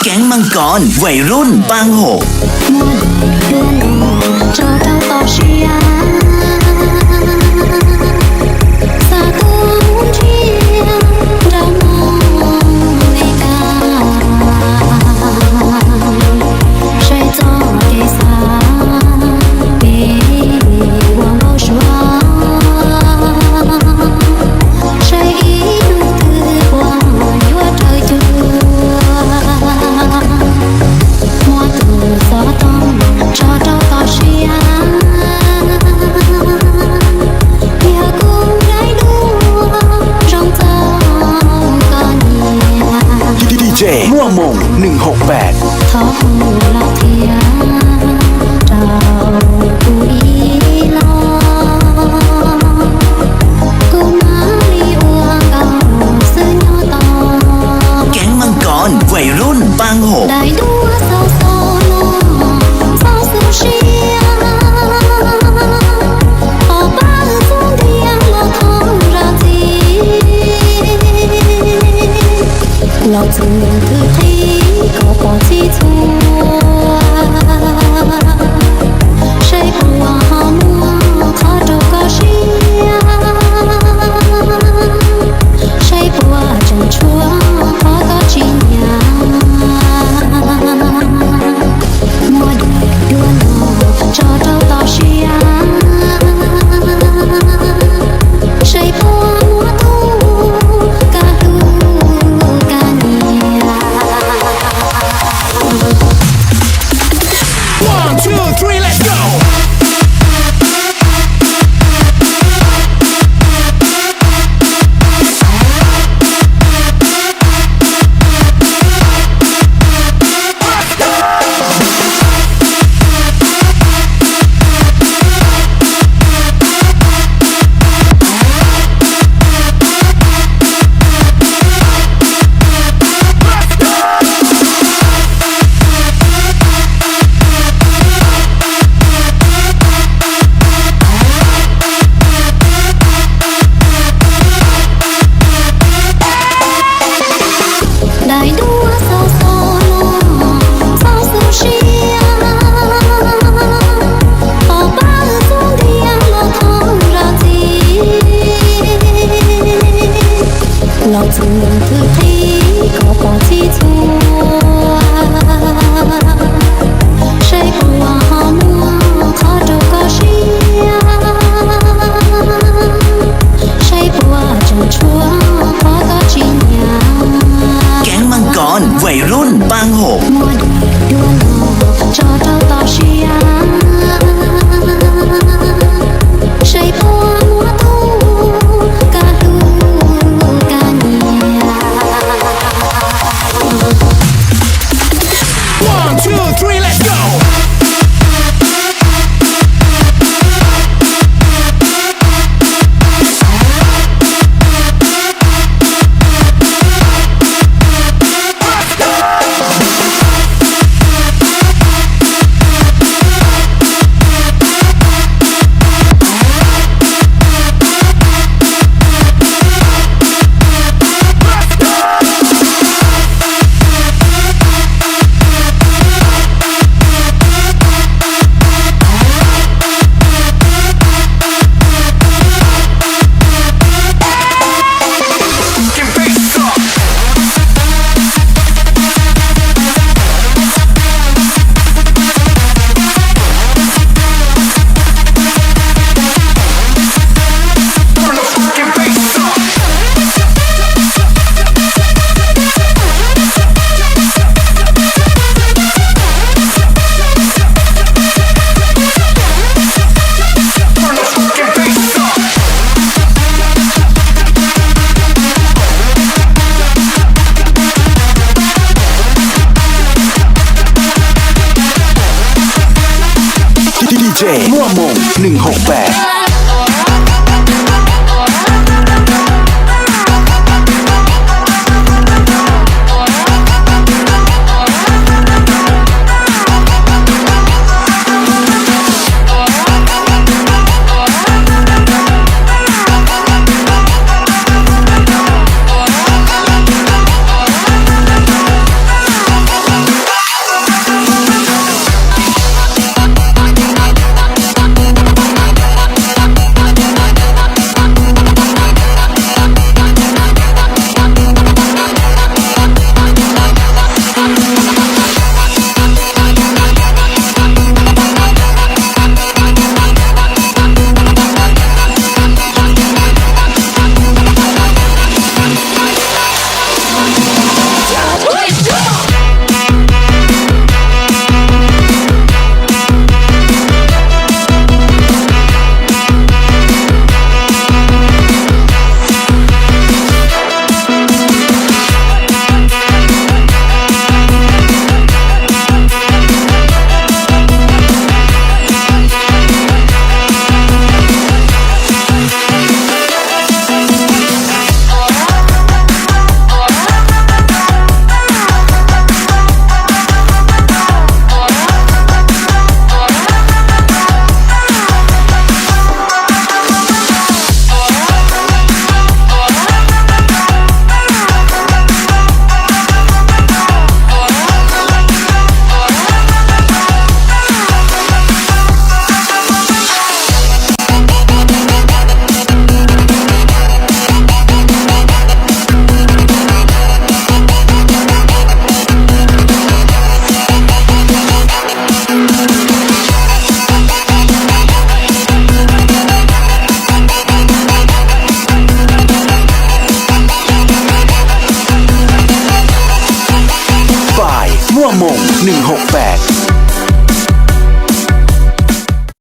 แก๊งมังกรวัยรุ่นบางโหก Muaj dua lug tso rau toj siab, xa tuaj mus nrhiav nraum Amelikas, saib txoj kev xav, kev ua npau suav, saib ib hnub twg puas yuav raws cua. Muab tus xov tooj tso rau toj siab, yog kuv ncaim dua zoo txog koj nyiam. D J Muaj Moosหนึ่งหกแปด Thov hu los qhia rau kuv ib los, kuv mam li ua nkauj xwb nyob tos. แก๊งมังกรวัยรุ่นบางโหก Daim duab xaus xaus no, xaus xub siab, hos pab wb txub ntiag los thoob zam txim. Los txug thwj qhib kom pom txhij txhua, saib puas ho muaj qhov rau koj siab, saib puas tseem tshuav qhov koj tsis nyiam. Muab daim duab no tso rau toj siab, saib puas muaj tus koj hlub koj nyiam. One, two, three, let's go. Daim duab xaus xaus no, xaus xub siab, hos pab wb txub ntiag los thoob zam txim. Los txug thwj qhib kom pom txhij txhua, saib puas ho muaj qhov rau koj siab, saib puas tseem tshuav qhov koj tsis nyiam. แก๊งมังกรวัยรุ่นบางโหก Muab daim duab no tso rau toj siab, saib puas muaj tus koj hlub koj nyiam. One, two, three, let's go. D J Muaj Moosหนึ่งหกแปด